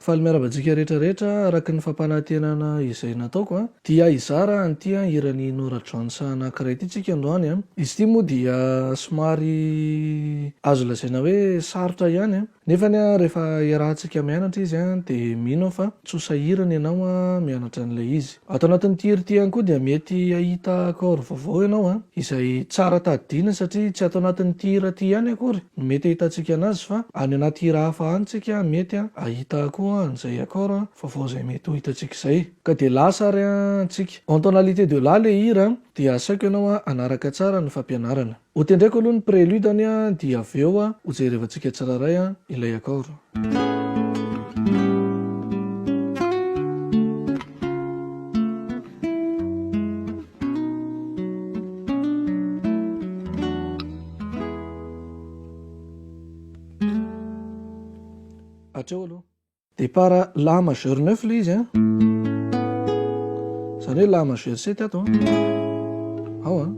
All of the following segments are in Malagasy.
Faly miarahaba antsika rehetra rehetra araka ny fampanantenana izay nataoko a, dia hizara an'ity hiran'i Norah Jones anankiray ity tsika androany a. Izy ity moa dia somary azo lazaina hoe sarotra ihany a, nefany a rehefa iarahantsika mianatra izy a dia mino aho fa tsy ho sahirana ianao a mianatra an'ilay izy. Ato anatin'ity hira ity ihany koa dia mety hahita accord vaovao ianao a, izay tsara tadidiana satria tsy ato anatin'ity hira ity ihany akory no mety ahitantsika anazy fa any anaty hira hafa any tsika mety hahita koa an'izay accord vaovao izay mety ho hitantsika izay. Ka dia lasa ary antsika. En tonalité de la ilay hira dia asaiko ianao hanaraka tsara ny fampianarana. Ho tendreko aloha ny prélude-ny dia avy eo ho jerevantsika tsirairay ilay accord. Hatreo aloha. Départ la majeur neuf ilay izy an. Izany hoe la majeur sept ato an. Ao an.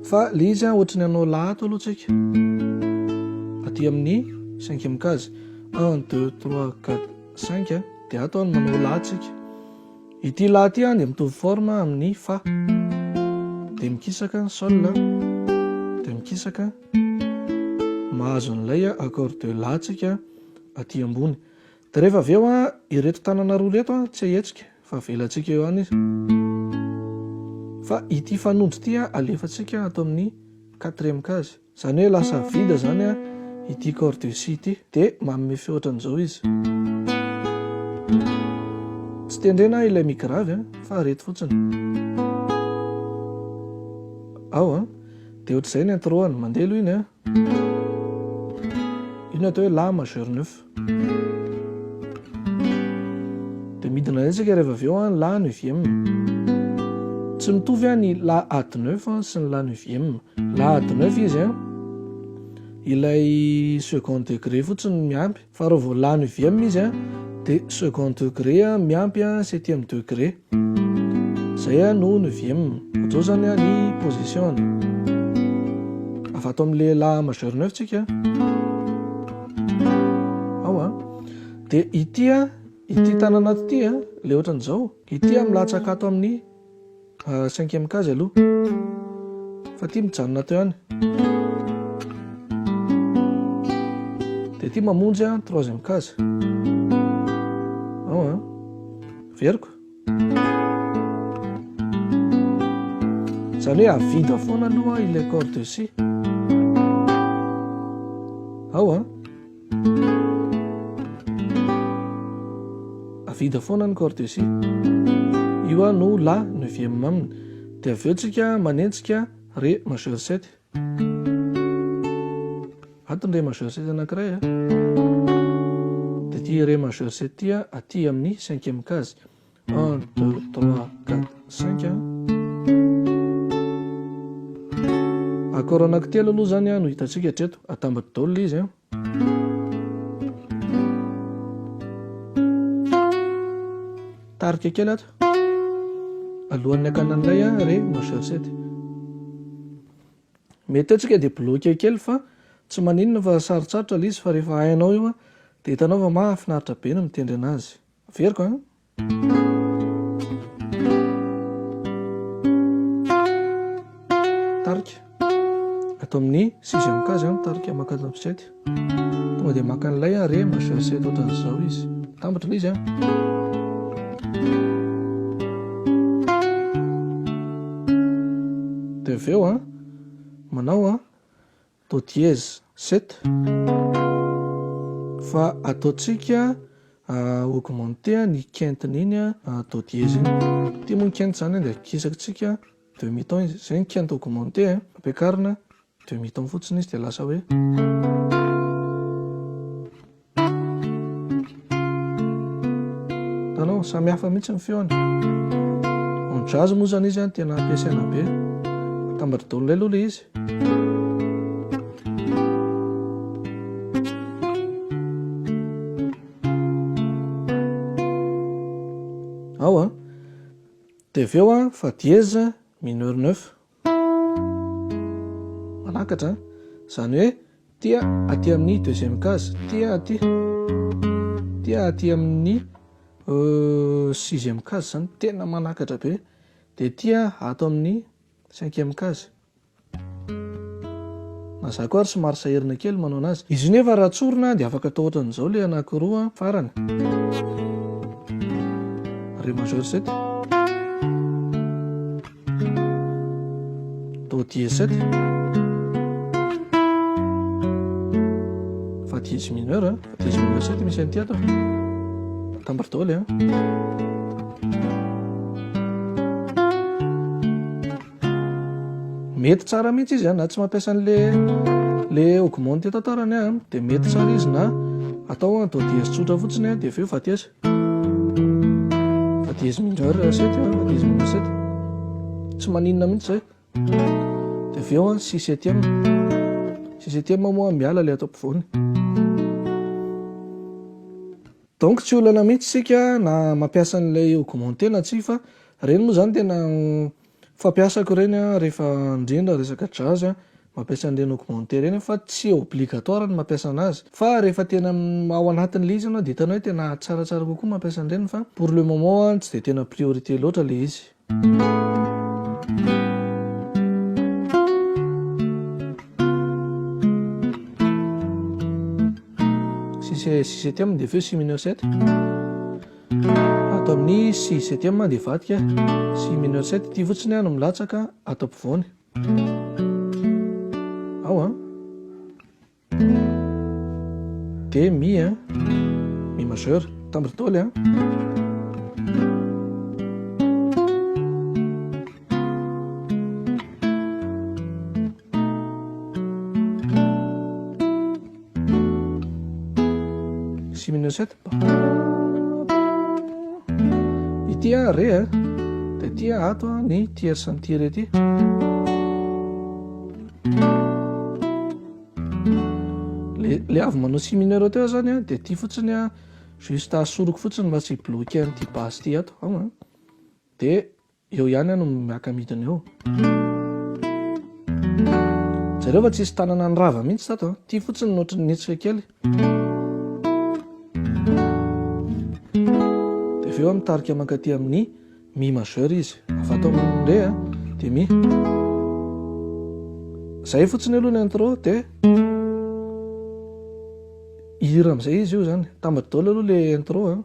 Fa ilay izy an ohatry ny hanao la ato aloha tsika. Aty amin'ny cinquième case. Un, deux, trois, quatre, cinq an. Dia ato an manao la tsika. Ity la ity an dia mitovy forme amin'ny fa. Dia mikisaka sol dia mikisaka mahazo an'ilay accord de la tsika aty ambony. Dia rehefa avy eo an, ireto tanana roa ireto an tsy ahetsika fa avelantsika eo ihany izy. Fa ity fanondro ity an alefantsika ato amin'ny quatrième case. Izany hoe lasa vide izany an ity corde de si ity. Dia manome feo ohatran'izao izy. Tsy tendrena ilay mi grave an, fa ireto fotsiny. Ao an. Dia ohatr'izay ny intro-ny. Mandeha aloha iny an. Io no atao hoe la majeur neuf. Dia midina indray tsika rehefa avy eo an, la neuvième. Tsy mitovy an ny la add neuf sy ny la neuvième. La add neuf izy an, ilay second degré fotsiny no miampy. Fa raha vao la neuvième izy an, dia second degré miampy septième degré. Zay no neuvième. Ohatr'izao zany ny position-ny. Avy ato amin'ilay la majeur neuf tsika. Ao an. Dia ity an, ity tanana ato ity an, ilay ohatran'izao. Ity an milatsaka ato amin'ny cinquième case aloha. Fa ity mijanona ato ihany. Dia ity mamonjy an troisième case. Ao an. Averiko. Izany hoe avida foana aloha ilay accord de si. Ao an. Avida foana ny corde de si. Io an no la neuvième aminy. Dia avy eo tsika manenjika ré majeur sept. Ato ny ré majeur sept anankiray a. Dia ity ré majeur sept ity a aty amin'ny cinquième case. Un, deux, trois, quatre, cinq a. Accord anankitelo aloha izany no hitantsika hatreto. Atambatra daholo ilay izy a. Tarika kely ato. Alohan'ny hakana an'ilay ré majeur sept. Mety eo tsika dia bloqué kely fa tsy maninona fa sarotsarotra ilay izy fa rehefa hainao io dia hitanao fa mahafinaritra be ny mitendry anazy. Averiko an. Tarika. Ato amin'ny sixième case an, tarika maka ato amin'ny sept. Tonga dia maka an'ilay ré majeur sept ohatran'izao izy. Mitambatra ilay izy an. Dia avy eo an, manao an do dièse sept fa ataontsika augmenter ny quinte-n'iny do dièse iny. Ity moa ny quinte izany dia akisakitsika demi ton izy. Izay ny quinte augmenter ampiakarina demi ton fotsiny izy dia lasa hoe. Hitanao, samy hafa mihitsy ny feony. En jazz moa zany izy tena ampiasaina be. Atambatra daholo indray aloha ilay izy. Ao an. Dia avy eo an, fa dièse mineur neuf. Manakatra an. Izany hoe Ity aty amin'ny deuxième case, ity aty. Ity aty amin'ny sixième case zany tena manakatra be. Dia ity ato amin'ny cinquième case. Na za koa ary somary sahirana kely manao anazy. Izy io nefa raha tsorina dia afaka atao ohatran'izao le anankiroa farany. Ré majeur 7. Do dièse 7. Fa dièse mineur, fa dièse mineur 7 misy an'ity ato. Atambatra daholo an. Mety tsara mihitsy izy na tsy mampiasa an'le le augmenté tantarany a dia mety tsara izy na atao do dièse tsotra fotsiny a dia avy eo fa dièse fa dièse mineur 7 fa dièse mineur 7 tsy maninona mihitsy zay dia avy eo a si septième si septième moa miala le atao ampovoany. Donc tsy olana mihitsy isika na mampiasa an'ilay augmenté na tsia fa ireny moa zany tena fampiasako ireny an rehefa indrindra resaka jazz an, mampiasa an'ireny augmenté ireny aho fa tsy obligatoire ny mampiasa anazy fa rehefa tena ao anatin'ilay izy ianao dia hitanao hoe tena tsaratsara kokoa mampiasa an'ireny fa pour le moment an tsy dia tena priorité loatra ilay izy. Si si septième dia feo si mineur 7. Ato amin'ny si septième dia vadika si mineur 7. Ity fotsiny no milatsaka ato ampovoany. Ao an. Dia mi an. Mi majeur. Tambry daholo an. Si mineur 7. Ity a re a. Dia ity a ato a ny tierce an'ity re ity. Le le avy manao si mineur teo zany a dia ity fotsiny a juste asoriko fotsiny mba tsy hi-bloquer an'ity basse ity ato. Ao a. Dia Eo ihany aho no miaka-midina eo. Jereo fa tsisy tanana nirava mihitsy tato an. Ity fotsiny no ohatran'ny nihetsika kely. Dia avy eo aho mitarika mankaty amin'ny mi majeur izy. Avy ato amin'ny re an, dia mi. Zay fotsiny aloha ny intro dia hira amin'izay izy io zany. Atambatra daholo aloha le intro an.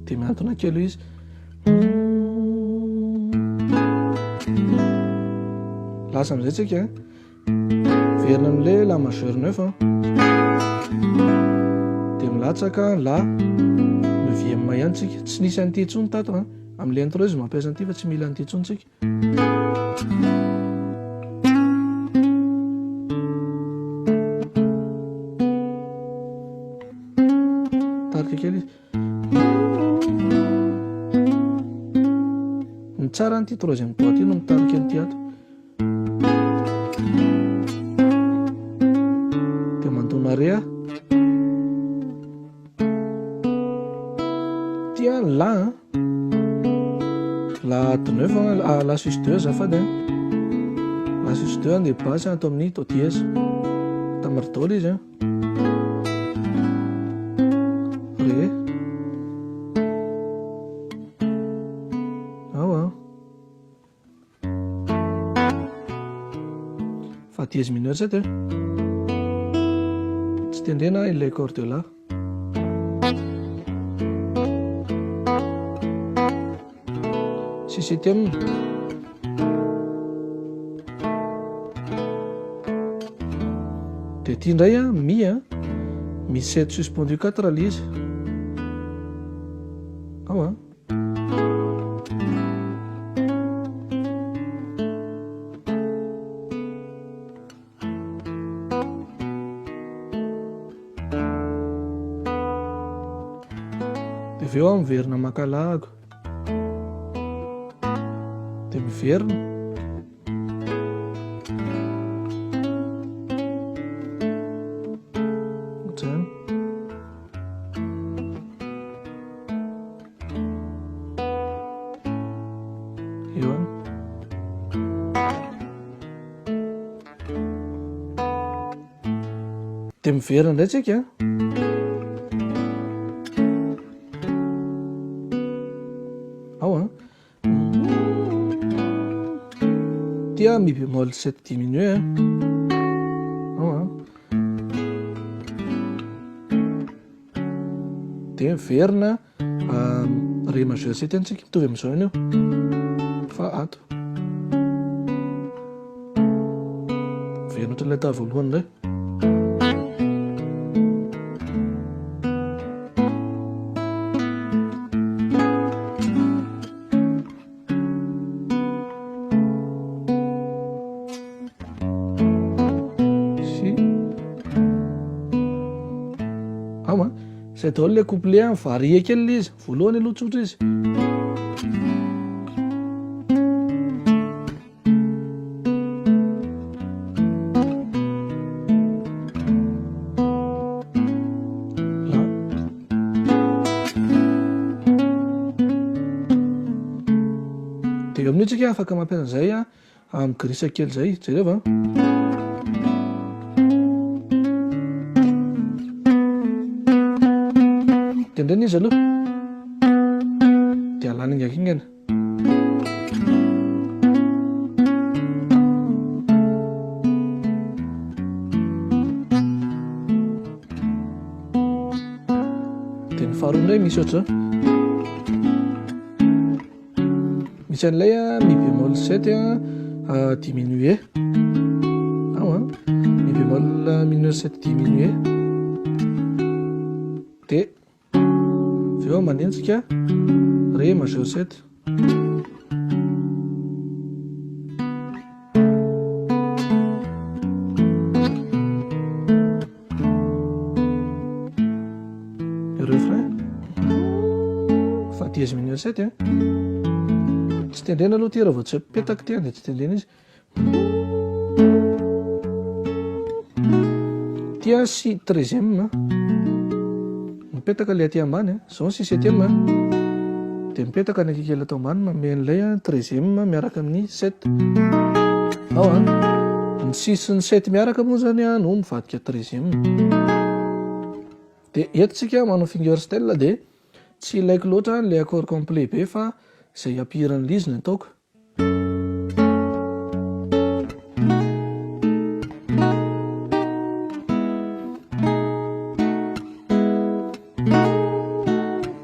Dia mihantona kely izy. Lasa amin'izay tsika. Miverina amin'ilay la majeur neuf an. Dia milatsaka la neuvième ihany tsika. Tsy nisy an'ity intsony tato an. Amin'ilay intro izy mampiasa an'ity fa tsy mila an'ity intsony tsika. Tarika kely izy. Ny tsara an'ity troisième doigt ity no mitarika an'ity ato. Dia mandona re aho. Ity an, la an. La de neuf an, ah, la sus deux azafady an. La sus deux an dia basse ato amin'ny do dièse. Tambatra daholo izy an. Re. Ao an. Fa dièse mineur 7 eh. Tsy tendrena ilay corde la. Si septième. Dia ity indray a, mi a, mi 7 suspendu 4 ilay izy. Ao a. Dia avy eo aho miverina maka lago. Dia miverina. Dia miverina indray tsika. Ao an. Ty a mi bémol 7 diminué. Ao an. Dia miverina Ré majeur 7 ihany tsika, mitovy amin'izao ihany io. Fa ato. Miverina ohatran'ilay tavy voalohany indray. Si. Ao an. Zay daholo le couplet an, varie kely le izy. Voalohany aloha tsotra izy. La. Dia eo amin'io tsika afaka mampiasa an'izay an, amin'ny grissa kely izay. Jereo an. Tendrena izy aloha. Dia alana ingakingana. Dia ny faharoa indray misy ohatr'izao. Misy an'ilay a mi bémol 7 a diminué. Ao a mi bémol mineur 7 diminué. Dia avy eo manenjika ré majeur 7. Refrain. Fa dièse mineur 7 hein. Tsy tendrena aloha ty raha vao tsy apetaka ty dia tsy tendrena izy. Ty a si treizième. Mipetaka le aty ambany a. Zao ny si septième a. Dia mipetaka ny akikely ato ambany manome an'ilay a treizième miaraka amin'ny sept. Ao a. Ny six sy ny sept miaraka moa zany a no mivadika treizième. Dia eto tsika manao finger style dia tsy ilaiko loatra le accord complet be fa izay ampihira an'ilay izy no ataoko.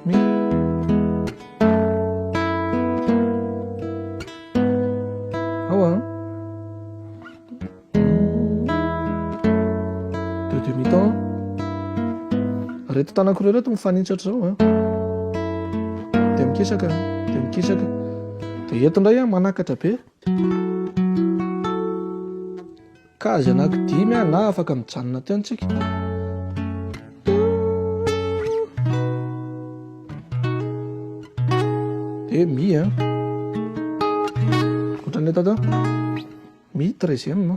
Mi. Ao an. Deux demi-temps. Reto tanako ireo reto mifanitsy ohatr'izao an. Dia mikisaka, dia mikisaka. Dia eto indray an manakatra be. Case anaky dimy an na afaka mijanona teo antsika. Dia mi an. Ohatran'ilay tato. Mi treizième.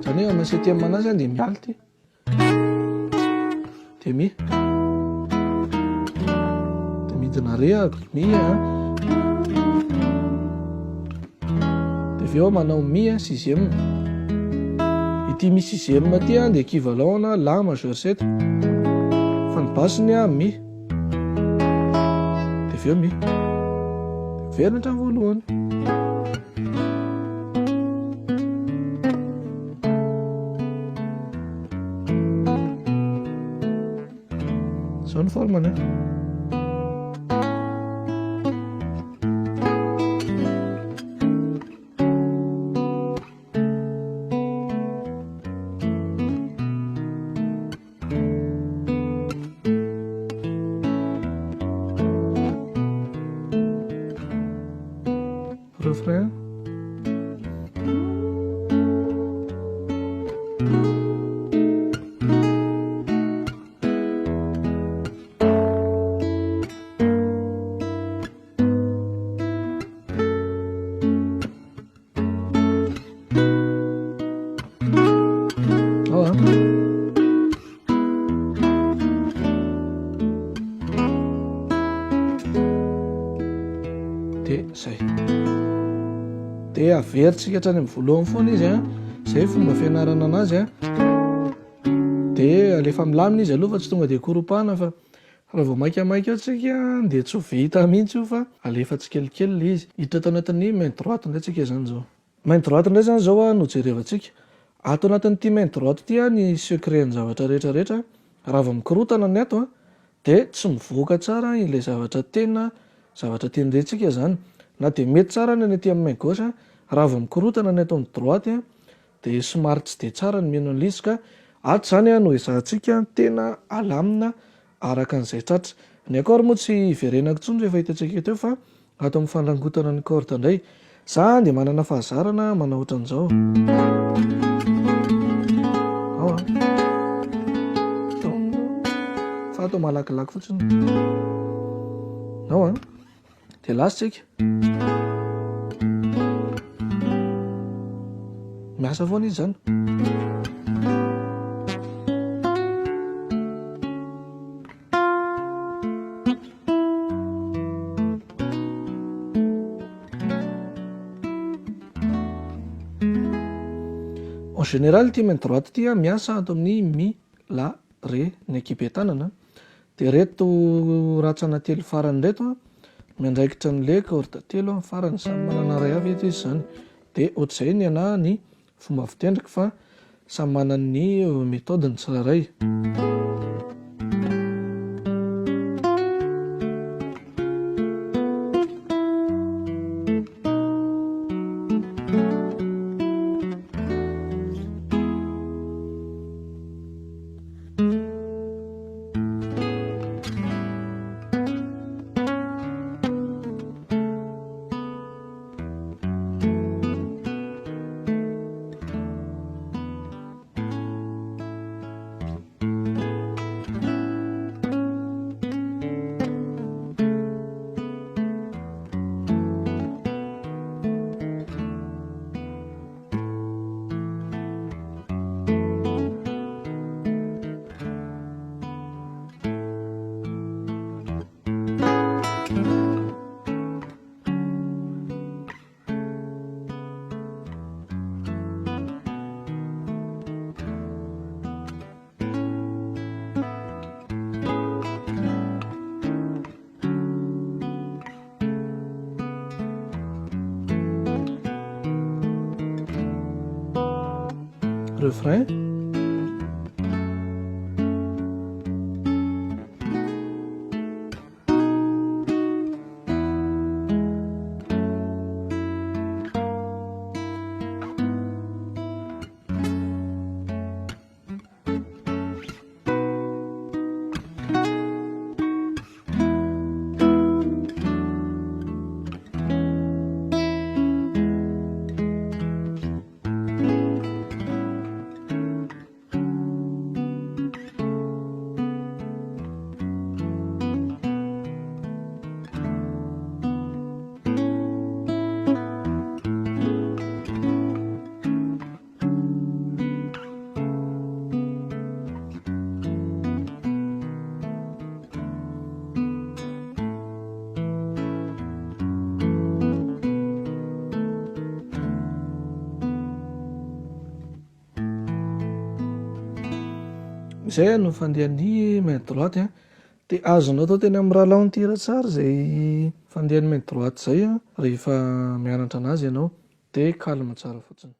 Zany hoe amin'ny septième anazy an dia miala ity. Dia mi. Dia midina ré ako. Mi an. Dia avy eo manao mi an sixième. Ity mi sixième ity an dia équivalent ana la majeur 7. Fa ny basse-ny an mi. Dia avy eo mi. Miverina hatramin'ny voalohany. Izao ny forme-ny. Refrain. Ao a. Dia zay. Dia averintsika hatrany amin'ny voalohany foana izy a. Izay fomba fianarana anazy an. Dia alefa milamina izy aloha fa tsy tonga dia koropahana fa raha vao maikamaika eo tsika dia tsy ho vita mihitsy io fa alefa tsikelikely ilay izy. Hiditra ato anatin'ny main droite indray tsika izany izao. Main droite indray izany izao no jerevantsika. Ato anatin'ity main droite ity ny secret-n'ny zavatra rehetra rehetra. Raha vao mikorotana ny ato dia tsy mivoaka tsara ilay zavatra tena zavatra tendrentsika izany. Na dia mety tsara ny aty amin'ny main gauche, raha vao mikorotana ny ato amin'ny droite dia somary tsy dia tsara ny mihaino an'ilay izy ka ato izany no ezahantsika tena alamina araka an'izay tratra. Ny accord moa tsy hiverenako intsony fa efa hitantsika teo fa ato amin'ny fandrangotana ny corde indray. Za dia manana fahazarana manao ohatran'izao. Ao an. Fa atao malakilaky fotsiny. Ao an. Dia lasa tsika. Miasa foana izy zany. En général ity main droite ity miasa ato amin'ny mi, la, re ny ankihibe-tanana. Dia ireto rantsana telo farany ireto miandraikitra an'ilay corde telo farany. Samy manana iray avy eto izy izany. Dia ohatr'izay ny anà ny Fomba fitendriko fa samy manana ny méthode ny tsirairay. Refrain. Izay no fandehan'ny main droite an. Dia azonao atao teny amin'ny ralentir tsara izay fandehan'ny main droite izay rehefa mianatra anazy ianao. Dia calme tsara fotsiny.